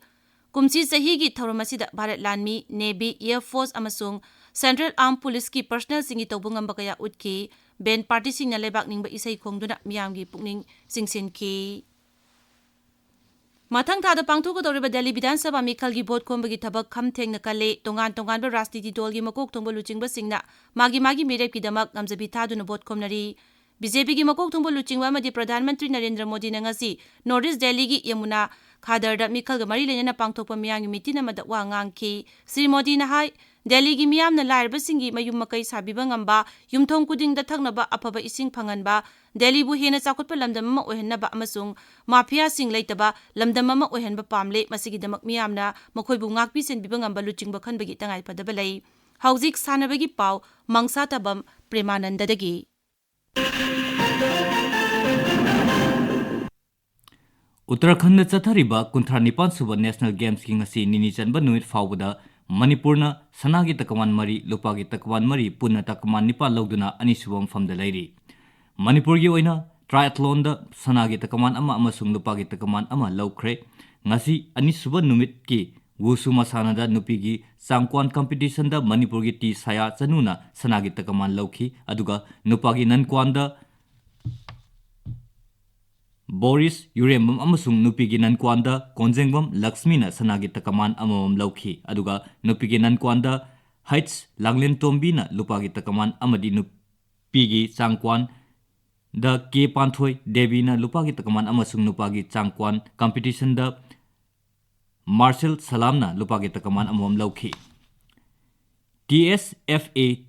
ꯀꯨꯝꯁꯤ ꯆꯍꯤꯒꯤ ꯊꯧꯔꯝ ꯑꯁꯤꯗ ꯚꯥꯔꯠ ꯂꯥꯟꯃꯤ, ꯅꯦꯚꯤ, ꯑꯦꯌꯔ ꯐꯣꯔꯁ ꯑꯃꯁꯨꯡ ꯁꯦꯟꯇ꯭ꯔꯦꯜ ꯑꯥꯔꯝ ꯄꯨꯂꯤꯁꯀꯤ ꯄꯔꯁꯅꯦꯜꯁꯤꯡꯒꯤ ꯇꯧꯕ ꯉꯝꯕ ꯀꯌꯥ ꯎꯠꯈꯤ꯫ ꯕꯦꯟꯗ ꯄꯥꯔꯇꯤꯁꯤꯡꯅ ꯂꯩꯕꯥꯛ ꯅꯤꯡꯕ ꯏꯁꯩ ꯈꯣꯡꯗꯨꯅ ꯃꯤꯌꯥꯝꯒꯤ ꯄꯨꯛꯅꯤꯡ ꯆꯤꯡꯁꯤꯟꯈꯤ꯫ ꯃꯊꯪ ꯊꯥꯗ ꯄꯥꯡꯊꯣꯛꯀꯗꯧꯔꯤꯕ ꯗꯦꯜꯂꯤ ꯕꯤꯙꯥꯟ ꯁꯚꯥ ꯃꯤꯈꯜꯒꯤ ꯚꯣꯠ ꯈꯣꯝꯕꯒꯤ ꯊꯕꯛ ꯈꯝ ꯊꯦꯡꯅ ꯀꯜꯂꯦ꯫ ꯇꯣꯉꯥꯟ ꯇꯣꯉꯥꯟꯕ ꯔꯥꯖꯅꯤꯇꯤ ꯗꯜꯒꯤ ꯃꯀꯣꯛ ꯊꯣꯡꯕ ꯂꯨꯆꯤꯡꯕꯁꯤꯡꯅ ꯃꯥꯒꯤ ꯃꯥꯒꯤ ꯃꯤꯔꯦꯞꯀꯤꯗꯃꯛ ꯉꯝꯖꯕꯤ ꯊꯥꯗꯨꯅ ꯚꯣꯠ ꯈꯣꯝꯅꯔꯤ꯫ ꯕꯤ ꯖꯦ ꯄꯤꯒꯤ ꯃꯀꯣꯛ ꯊꯣꯡꯕ ꯂꯨꯆꯤꯡꯕ ꯑꯃꯗꯤ ꯄ꯭ꯔꯙꯥꯟ ꯃꯟꯇ꯭ꯔꯤ ꯅꯔꯦꯟꯗ꯭ꯔ ꯃꯣꯗꯤꯅ ꯉꯁꯤ ꯅꯣꯔꯠ ꯏꯁ ꯗꯦꯜꯂꯤꯒꯤ ꯌꯃꯨꯅꯥ ꯈꯥꯗꯔꯗ ꯃꯤꯈꯜꯒ ꯃꯔꯤ ꯂꯩꯅꯅ ꯄꯥꯡꯊꯣꯛꯄ ꯃꯤꯌꯥꯝꯒꯤ ꯃꯤꯇꯤꯟ ꯑꯃꯗ ꯋꯥ ꯉꯥꯡꯈꯤ꯫ ꯁ꯭ꯔꯤ ꯃꯣꯗꯤꯅ ꯍꯥꯏ, ꯗꯦꯜꯂꯤꯒꯤ ꯃꯤꯌꯥꯝꯅ ꯂꯥꯏꯔꯕꯁꯤꯡꯒꯤ ꯃꯌꯨꯝ ꯃꯀꯩ ꯁꯥꯕꯤꯕ ꯉꯝꯕ, ꯌꯨꯝꯊꯣꯡ ꯈꯨꯗꯤꯡꯗ ꯊꯛꯅꯕ ꯑꯐꯕ ꯏꯁꯤꯡ ꯐꯪꯍꯟꯕ, ꯗꯦꯜꯂꯤꯕꯨ ꯍꯦꯟꯅ ꯆꯥꯎꯈꯠꯄ ꯂꯝꯗꯝ ꯑꯃ ꯑꯣꯏꯍꯟꯅꯕ ꯑꯃꯁꯨꯡ ꯃꯥꯐꯤꯌꯥꯁꯤꯡ ꯂꯩꯇꯕ ꯂꯝꯗꯝ ꯑꯃ ꯑꯣꯏꯍꯟꯕ ꯄꯥꯝꯂꯦ꯫ ꯃꯁꯤꯒꯤꯗꯃꯛ ꯃꯤꯌꯥꯝꯅ ꯃꯈꯣꯏꯕꯨ ꯉꯥꯛꯄꯤ ꯁꯦꯟꯕꯤꯕ ꯉꯝꯕ ꯂꯨꯆꯤꯡꯕ ꯈꯟꯕꯒꯤ ꯇꯉꯥꯏꯐꯗꯕ ꯂꯩ꯫ ꯍꯧꯖꯤꯛ ꯁꯥꯟꯅꯕꯒꯤ ꯄꯥꯎ, ꯃꯪꯁꯥ ꯇꯕꯝ ꯄ꯭ꯔꯦꯃꯥꯅꯟꯗꯗꯒꯤ꯫ ꯎꯠꯇꯔꯥꯈꯟꯗ ꯆꯠꯊꯔꯤꯕ ꯀꯨꯟꯊ꯭ꯔꯥ ꯅꯤꯄꯥꯟ ꯁꯨꯕ ꯅꯦꯁꯅꯦꯜ ꯒꯦꯝꯁꯀꯤ ꯉꯁꯤ ꯅꯤꯅꯤ ꯆꯟꯕ ꯅꯨꯃꯤꯠ ꯐꯥꯎꯕꯗ ꯃꯅꯤꯄꯨꯔꯅ ꯁꯅꯥꯒꯤ ꯇꯀꯃꯥꯟ ꯃꯔꯤ, ꯂꯨꯄꯥꯒꯤ ꯇꯀꯃꯥꯟ ꯃꯔꯤ, ꯄꯨꯟꯅ ꯇꯀꯃꯥꯟ ꯅꯤꯄꯥꯟ ꯂꯧꯗꯨꯅ ꯑꯅꯤꯁꯨꯕ ꯃꯐꯝꯗ ꯂꯩꯔꯤ꯫ ꯃꯅꯤꯄꯨꯔꯒꯤ ꯑꯣꯏꯅ ꯇ꯭ꯔꯥꯏꯑꯦꯊ꯭ꯂꯣꯟꯗ ꯁꯅꯥꯒꯤ ꯇꯀꯃꯥꯟ ꯑꯃ ꯑꯃꯁꯨꯡ ꯂꯨꯄꯥꯒꯤ ꯇꯀꯃꯥꯟ ꯑꯃ ꯂꯧꯈ꯭ꯔꯦ꯫ ꯉꯁꯤ ꯑꯅꯤꯁꯨꯕ ꯅꯨꯃꯤꯠꯀꯤ ꯋꯨꯁꯨ ꯃꯁꯥꯟꯅꯗ ꯅꯨꯄꯤꯒꯤ ꯆꯥꯡꯀ꯭ꯋꯥꯟ ꯀꯝꯄꯤꯇꯤꯁꯟꯗ ꯃꯅꯤꯄꯨꯔꯒꯤ ꯇꯤ ꯁꯥꯌꯥ ꯆꯅꯨꯅ ꯁꯅꯥꯒꯤ ꯇꯀꯃꯥꯟ ꯂꯧꯈꯤ, ꯑꯗꯨꯒ ꯅꯨꯄꯥꯒꯤ ꯅꯟꯀ꯭ꯋꯥꯟꯗ ꯄꯣꯔꯤꯁ ꯌꯨꯔꯦꯝꯕꯝ ꯑꯃꯁꯨꯡ ꯅꯨꯄꯤꯒꯤ ꯅꯟꯀ꯭ꯋꯥꯟꯗ ꯀꯣꯟꯖꯦꯡꯕꯝ ꯂꯛꯁꯃꯤꯅ ꯁꯅꯥꯒꯤ ꯇꯀꯃꯥꯟ ꯑꯃꯃꯝ ꯂꯧꯈꯤ, ꯑꯗꯨꯒ ꯅꯨꯄꯤꯒꯤ ꯅꯟꯀ꯭ꯋꯥꯟꯗ ꯍꯩꯆ ꯂꯥꯡꯂꯦꯟꯇꯣꯝꯕꯤꯅ ꯂꯨꯄꯥꯒꯤ ꯇꯀꯃꯥꯟ ꯑꯃꯗꯤ ꯅꯨꯄꯤꯒꯤ ꯆꯥꯡꯀ꯭ꯋꯥꯟꯗ ꯀꯦ ꯄꯥꯟꯊꯣꯏ ꯗꯦꯕꯤꯅ ꯂꯨꯄꯥꯒꯤ ꯇꯀꯃꯥꯟ ꯑꯃꯁꯨꯡ ꯅꯨꯄꯥꯒꯤ ꯆꯥꯡꯀ꯭ꯋꯥꯟ ꯀꯝꯄꯤꯇꯤꯁꯟꯗ ꯃꯥꯔꯁꯦꯜ ꯁꯂꯥꯝꯅ ꯂꯨꯄꯥꯒꯤ ꯇꯀꯃꯥꯟ ꯑꯃꯃꯝ ꯂꯧꯈꯤ꯫ T S F A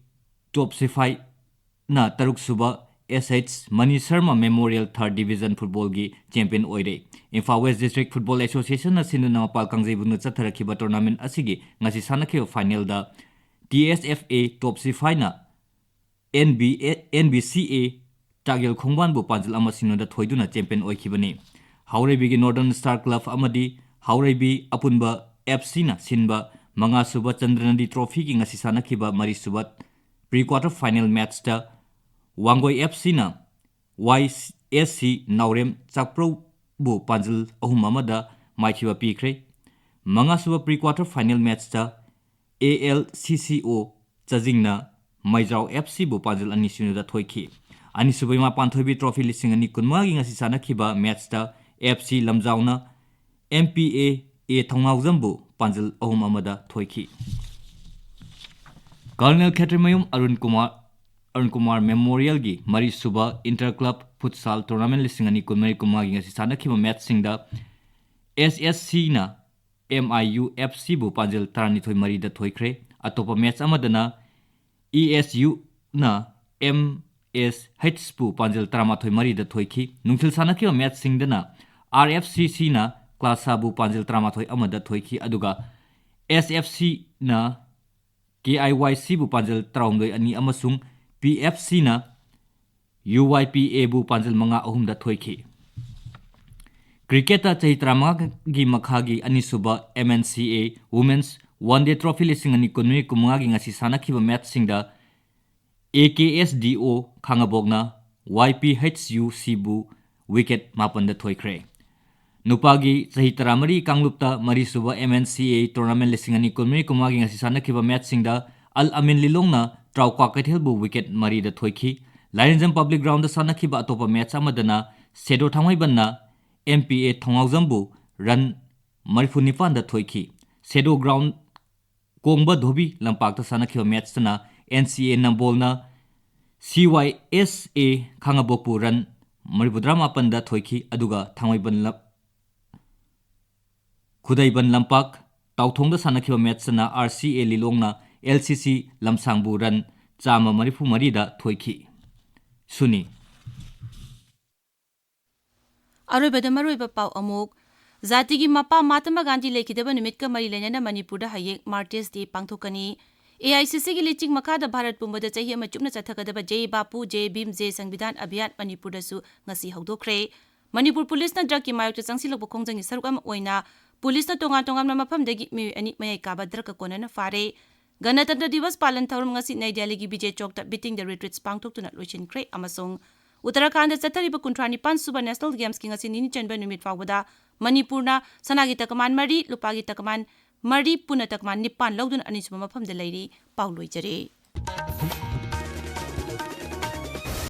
top ꯁꯤꯐꯥꯏꯅ ꯇꯔꯨꯛꯁꯨꯕ S H Mani Sharma memorial third division ꯐꯨꯠꯕꯣꯜꯒꯤ ꯆꯦꯝꯄꯤꯌꯟ ꯑꯣꯏꯔꯦ꯫ ꯏꯝꯐꯥꯜ ꯋꯦꯁ ꯗꯤꯁꯇ꯭ꯔꯤꯛ ꯐꯨꯠꯕꯣꯜ ꯑꯦꯁꯣꯁꯤꯌꯦꯁꯟꯅ ꯁꯤꯟꯗꯨꯅ ꯃꯄꯥꯜ ꯀꯥꯡꯖꯩꯕꯨꯡꯗ ꯆꯠꯊꯔꯛꯈꯤꯕ ꯇꯣꯔꯅꯥꯃꯦꯟꯠ ꯑꯁꯤꯒꯤ ꯉꯁꯤ ꯁꯥꯟꯅꯈꯤꯕ ꯐꯥꯏꯅꯦꯜꯗ T S F A top ꯁꯤꯐꯥꯏꯅ N B A, N B C A ꯆꯥꯒꯦꯜ ꯈꯣꯡꯕꯥꯟꯕꯨ ꯄꯥꯟꯖꯜ ꯑꯃ ꯁꯤꯅꯣꯗ ꯊꯣꯏꯗꯨꯅ ꯆꯦꯝꯄꯤꯌꯟ ꯑꯣꯏꯈꯤꯕꯅꯤ꯫ ꯍꯥꯎꯔꯩꯕꯤꯒꯤ ꯅꯣꯔꯗꯔꯟ ꯁ꯭ꯇꯥꯔ ꯀ꯭ꯂꯕ ꯑꯃꯗꯤ ꯍꯥꯎꯔꯩꯕꯤ ꯑꯄꯨꯟꯕ ꯑꯦꯐ ꯁꯤꯅ ꯁꯤꯟꯕ ꯃꯉꯥꯁꯨꯕ ꯆꯟꯗ꯭ꯔꯅꯗꯤ ꯇ꯭ꯔꯣꯐꯤꯒꯤ ꯉꯁꯤ ꯁꯥꯟꯅꯈꯤꯕ ꯃꯔꯤꯁꯨꯕ ꯄ꯭ꯔꯤ ꯀ꯭ꯋꯥꯔꯇꯔ ꯐꯥꯏꯅꯦꯜ ꯃꯦꯠꯆꯇ ꯋꯥꯡꯒꯣꯏ ꯑꯦꯐ ꯁꯤꯅ ꯋꯥꯏ ꯑꯦꯁ ꯁꯤ ꯅꯥꯎꯔꯦꯝ ꯆꯥꯄ꯭ꯔꯧꯕꯨ ꯄꯥꯟꯖꯜ ꯑꯍꯨꯝ ꯑꯃꯗ ꯃꯥꯏꯊꯤꯕ ꯄꯤꯈ꯭ꯔꯦ꯫ ꯃꯉꯥꯁꯨꯕ pre quarter final ꯃꯦꯠꯆꯇ A L C ꯁꯤ ꯑꯣ ꯆꯖꯤꯡꯅ ꯃꯩꯖꯥꯎ ꯑꯦꯐ ꯁꯤꯕꯨ ꯄꯥꯟꯖꯜ ꯑꯅꯤ ꯁꯤꯅꯣꯗ ꯊꯣꯏꯈꯤ꯫ ꯑꯅꯤꯁꯨꯕ ꯏꯃꯥ ꯄꯥꯟꯊꯣꯏꯕꯤ ꯇ꯭ꯔꯣꯐꯤ ꯂꯤꯁꯤꯡ ꯑꯅꯤ ꯀꯨꯟꯃꯉꯥꯒꯤ ꯉꯁꯤ ꯁꯥꯟꯅꯈꯤꯕ ꯃꯦꯠꯆꯇ ꯑꯦꯐ ꯁꯤ ꯂꯝꯖꯥꯎꯅ ꯑꯦꯝ ꯄꯤ ꯑꯦ ꯑꯦ ꯊꯧꯅꯥꯎꯖꯝꯕꯨ ꯄꯥꯟꯖꯜ ꯑꯍꯨꯝ ꯑꯃꯗ ꯊꯣꯏꯈꯤ꯫ ꯀꯔꯅꯦꯜ ꯈꯦꯇ꯭ꯔꯤꯃꯌꯨꯝ ꯑꯔꯨꯟ ꯀꯨꯃꯥꯔ, ꯑꯔꯨꯟ ꯀꯨꯃꯥꯔ ꯃꯦꯃꯣꯔꯤꯌꯦꯜꯒꯤ ꯃꯔꯤꯁꯨꯕ ꯏꯟꯇꯔ ꯀ꯭ꯂꯕ ꯐꯨꯠꯁꯥꯜ ꯇꯣꯔꯅꯥꯃꯦꯟ ꯂꯤꯁꯤꯡ ꯑꯅꯤ ꯀꯨꯟꯃꯔꯤ ꯀꯨꯟꯃꯉꯥꯒꯤ ꯉꯁꯤ ꯁꯥꯟꯅꯈꯤꯕ ꯃꯦꯠꯆꯁꯤꯡꯗ ꯑꯦꯁ ꯑꯦꯁ ꯁꯤꯅ ꯑꯦꯝ ꯑꯥꯏ ꯌꯨ ꯑꯦꯐ ꯁꯤꯕꯨ ꯄꯥꯟꯖꯜ ꯇꯔꯥꯅꯤꯊꯣꯏ ꯃꯔꯤꯗ ꯊꯣꯏꯈ꯭ꯔꯦ꯫ ꯑꯇꯣꯞꯄ ꯃꯦꯠꯆ ꯑꯃꯗꯅ ꯏ ꯑꯦꯁ ꯌꯨꯅ ꯑꯦꯝ ꯑꯦꯁ ꯍꯩꯆꯄꯨ ꯄꯥꯟꯖꯜ ꯇꯔꯥꯃꯥꯊꯣꯏ ꯃꯔꯤꯗ ꯊꯣꯏꯈꯤ꯫ ꯅꯨꯡꯊꯤꯜ ꯁꯥꯟꯅꯈꯤꯕ ꯃꯦꯠꯆꯁꯤꯡꯗꯅ ꯑꯥꯔ ꯑꯦꯐ ꯁꯤ ꯁꯤꯅ ꯀ꯭ꯂꯥꯁꯥꯕꯨ ꯄꯥꯟꯖꯜ ꯇꯔꯥꯃꯥꯊꯣꯏ ꯑꯃꯗ ꯊꯣꯏꯈꯤ, ꯑꯗꯨꯒ ꯑꯦꯁ ꯑꯦꯐ ꯁꯤꯅ ꯀꯦ ꯑꯥꯏ ꯋꯥꯏ ꯁꯤꯕꯨ ꯄꯥꯟꯖꯜ ꯇꯔꯥꯍꯨꯝꯗꯣꯏ ꯑꯅꯤ ꯑꯃꯁꯨꯡ ꯄꯤ ꯑꯦꯐ ꯁꯤꯅ ꯌꯨ ꯋꯥꯏ ꯄꯤ ꯑꯦꯕꯨ ꯄꯥꯟꯖꯜ ꯃꯉꯥ ꯑꯍꯨꯝꯗ ꯊꯣꯏꯈꯤ꯫ ꯀ꯭ꯔꯤꯀꯦꯠꯇ ꯆꯍꯤ ꯇꯔꯥꯃꯉꯥꯒꯤ ꯃꯈꯥꯒꯤ ꯑꯅꯤꯁꯨꯕ ꯑꯦꯝ ꯑꯦꯟ ꯁꯤ ꯑꯦ ꯋꯨꯃꯦꯟꯁ ꯋꯥꯟ ꯗꯦ ꯇ꯭ꯔꯣꯐꯤ ꯂꯤꯁꯤꯡ ꯑꯅꯤ ꯀꯨꯟꯃꯔꯤ ꯀꯨꯟꯃꯉꯥꯒꯤ ꯉꯁꯤ ꯁꯥꯟꯅꯈꯤꯕ ꯃꯦꯠꯆꯁꯤꯡꯗ ꯑꯦ ꯀꯦ ꯑꯦꯁ ꯗꯤ ꯑꯣ ꯈꯥꯉꯕꯣꯛꯅ ꯋꯥꯏ ꯄꯤ ꯍꯩꯆ ꯌꯨ ꯁꯤꯕꯨ ꯋꯤꯀꯦꯠ ꯃꯥꯄꯟꯗ ꯊꯣꯏꯈ꯭ꯔꯦ꯫ ꯅꯨꯄꯥꯒꯤ ꯆꯍꯤ ꯇꯔꯥꯃꯔꯤ ꯀꯥꯡꯂꯨꯞꯇ ꯃꯔꯤꯁꯨꯕ ꯑꯦꯝ ꯑꯦꯟ ꯁꯤ ꯑꯦ ꯇꯣꯔꯅꯥꯃꯦꯟ ꯂꯤꯁꯤꯡ ꯑꯅꯤ ꯀꯨꯟꯃꯔꯤ ꯀꯨꯟꯃꯉꯥꯒꯤ ꯉꯁꯤ ꯁꯥꯟꯅꯈꯤꯕ ꯃꯦꯠꯆꯁꯤꯡꯗ ꯑꯜ ꯑꯃꯤꯟ ꯂꯤꯂꯣꯡꯅ ꯇ꯭ꯔꯥꯎꯀ꯭ꯋꯥ ꯀꯩꯊꯦꯜꯕꯨ ꯋꯤꯀꯦꯠ ꯃꯔꯤꯗ ꯊꯣꯏꯈꯤ꯫ ꯂꯥꯏꯔꯦꯟꯖꯝ ꯄꯕ꯭ꯂꯤꯛ ꯒ꯭ꯔꯥꯎꯟꯗ ꯁꯥꯟꯅꯈꯤꯕ ꯑꯇꯣꯞꯄ ꯃꯦꯠꯆ ꯑꯃꯗꯅ ꯁꯦꯗꯣ ꯊꯥꯡꯃꯩꯕꯟꯅ ꯑꯦꯝ ꯄꯤ ꯑꯦ ꯊꯣꯡꯉꯥꯎꯖꯝꯕꯨ run ꯃꯔꯤꯐꯨ ꯅꯤꯄꯥꯟꯗ ꯊꯣꯏꯈꯤ꯫ ꯁꯦꯗꯣ ground ꯀꯣꯡꯕ ꯙꯣꯕꯤ ꯂꯝꯄꯥꯛꯇ ꯁꯥꯟꯅꯈꯤꯕ matchꯇꯅ ꯑꯦꯟ ꯁꯤ ꯑꯦ ꯅꯝꯕꯣꯜꯅ ꯁꯤ ꯋꯥꯏ ꯑꯦꯁ ꯑꯦ ꯈꯥꯉꯕꯣꯛꯄꯨ run ꯃꯔꯤꯐꯨꯇꯔꯥ ꯃꯥꯄꯟꯗ ꯊꯣꯏꯈꯤ꯫ ꯑꯗꯨꯒ ꯊꯥꯡꯃꯩꯕꯟ ꯂꯝ-, ꯈꯨꯗꯩꯕꯟ ꯂꯝꯄꯥꯛ ꯇꯥꯎꯊꯣꯡꯗ ꯁꯥꯟꯅꯈꯤꯕ matchꯇꯅ ꯑꯥꯔ ꯁꯤ ꯑꯦ ꯂꯤꯂꯣꯡꯅ ꯑꯦꯜ ꯁꯤ ꯁꯤ ꯂꯝꯁꯥꯡꯕꯨ run ꯆꯥꯝꯃ ꯃꯔꯤꯐꯨ ꯃꯔꯤꯗ ꯊꯣꯏꯈꯤ꯫ ꯁꯨꯅꯤ꯫ ꯑꯔꯣꯏꯕꯗ ꯃꯔꯨꯑꯣꯏꯕ ꯄꯥꯎ ꯑꯃꯨꯛ꯫ ꯖꯥꯇꯤꯒꯤ ꯃꯄꯥ ꯃꯍꯥꯇꯃꯥ ꯒꯥꯟꯙꯤ ꯂꯩꯈꯤꯗꯕ ꯅꯨꯃꯤꯠꯀ ꯃꯔꯤ ꯂꯩꯅꯅ ꯃꯅꯤꯄꯨꯔꯗ ꯍꯌꯦꯡ Martyrs' Day ꯄꯥꯡꯊꯣꯛꯀꯅꯤ꯫ ꯑꯦ ꯑꯥꯏ ꯁꯤ ꯁꯤꯒꯤ ꯂꯨꯆꯤꯡ ꯃꯈꯥꯗ ꯚꯥꯔꯠ ꯄꯨꯝꯕꯗ ꯆꯍꯤ ꯑꯃ ꯆꯨꯞꯅ ꯆꯠꯊꯒꯗꯕ ꯖꯦ ꯕꯥꯄꯨ ꯖꯦ ꯚꯤꯝ ꯖꯦ ꯁꯪꯕꯤꯙꯥꯟ ꯑꯚꯤꯌꯥꯟ ꯃꯅꯤꯄꯨꯔꯗꯁꯨ ꯉꯁꯤ ꯍꯧꯗꯣꯛꯈ꯭ꯔꯦ꯫ ꯃꯅꯤꯄꯨꯔ ꯄꯨꯂꯤꯁꯅ drugꯀꯤ ꯃꯥꯌꯣꯛꯇ ꯆꯪꯁꯤꯜꯂꯛꯄ ꯈꯣꯡꯖꯪꯒꯤ ꯁꯔꯨꯛ ꯑꯃ ꯑꯣꯏꯅ ꯄꯨꯂꯤꯁꯅ ꯇꯣꯉꯥꯟ ꯇꯣꯉꯥꯟꯕ ꯃꯐꯝꯗꯒꯤ ꯃꯤꯑꯣꯏ ꯑꯅꯤ ꯃꯌꯥꯏ ꯀꯥꯕ drugꯀ ꯀꯣꯟꯅꯅ ꯐꯥꯔꯦ꯫ ꯒꯅꯇꯟꯇ꯭ꯔ ꯗꯤꯕꯁ ꯄꯥꯂꯟ ꯊꯧꯔꯝ ꯉꯁꯤ ꯅꯩ ꯗꯦꯜꯂꯤꯒꯤ ꯕꯤꯖꯦ ꯆꯧꯛꯇ Beating the Retreats ꯄꯥꯡꯊꯣꯛꯇꯨꯅ ꯂꯣꯏꯁꯤꯟꯈ꯭ꯔꯦ꯫ ꯑꯃꯁꯨꯡ ꯎꯠꯇꯔꯥꯈꯥꯟꯗ ꯆꯠꯊꯔꯤꯕ ꯀꯨꯟꯊ꯭ꯔꯥ ꯅꯤꯄꯥꯟ ꯁꯨꯕ National Gamesꯀꯤ ꯉꯁꯤ ꯅꯤꯅꯤ ꯆꯟꯕ ꯅꯨꯃꯤꯠ ꯐꯥꯎꯕꯗ ꯃꯅꯤꯄꯨꯔꯅ ꯁꯅꯥꯒꯤ ꯇꯀꯃꯥꯟ ꯃꯔꯤ, ꯂꯨꯄꯥꯒꯤ ꯇꯀꯃꯥꯟ ꯃꯔꯤ, ꯄꯨꯟꯅ ꯇꯀꯃꯥꯟ ꯅꯤꯄꯥꯟ ꯂꯧꯗꯨꯅ ꯑꯅꯤꯁꯨꯕ ꯃꯐꯝꯗ ꯂꯩꯔꯤ꯫ ꯄꯥꯎ ꯂꯣꯏꯖꯔꯦ꯫